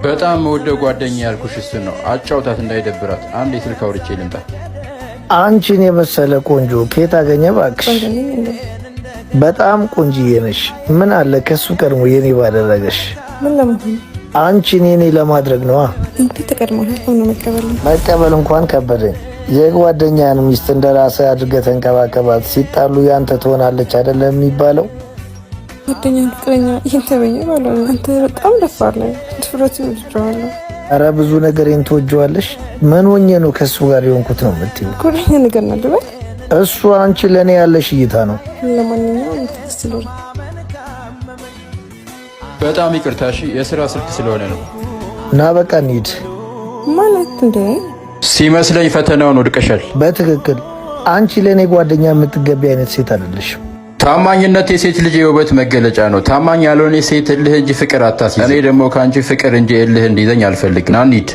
በጣም ወደው ጓደኛ ያልኩሽ እሱን ነው። አጫውታት እንዳይደብራት። አንድ የስልክ አውርቼ ልምጣ። አንቺን የመሰለ ቆንጆ ከየት አገኘ እባክሽ? በጣም ቆንጅዬ ነሽ። ምን አለ ከሱ ቀድሞ የኔ ባደረገሽ። ምን ለመሆን? አንቺን የኔ ለማድረግ ነዋ። እንዴት ተቀድሞሃል? ሆኖ መቀበል ነው። መቀበል እንኳን ከበደኝ። የጓደኛን ሚስት እንደ ራስህ አድርገህ ተንከባከባት። ሲጣሉ ያንተ ትሆናለች አይደለም የሚባለው? ጓደኛ ፍቅረኛ ይህን ተመኘ ባልሆነ አንተ በጣም ደፋር ነህ። ድፍረቱን ወድጄዋለሁ። ኧረ ብዙ ነገሬን ትወጂዋለሽ። ምን ሆኜ ነው ከሱ ጋር የሆንኩት ነው የምትይው? ጉረኛ ነገር ነው ልበል? እሱ አንቺ ለእኔ ያለሽ እይታ ነው። ለማንኛውም ትዕግስት ይኖር። በጣም ይቅርታ እሺ፣ የስራ ስልክ ስለሆነ ነው። እና በቃ እንሂድ። ማለት እንዴ? ሲመስለኝ ፈተናውን ወድቀሻል። በትክክል አንቺ ለእኔ ጓደኛ የምትገቢ አይነት ሴት አይደለሽም። ታማኝነት የሴት ልጅ የውበት መገለጫ ነው። ታማኝ ያልሆነ ሴት እልህ እንጂ ፍቅር አታስይዝ። እኔ ደግሞ ከአንቺ ፍቅር እንጂ እልህ እንዲይዘኝ አልፈልግም። ና እንሂድ።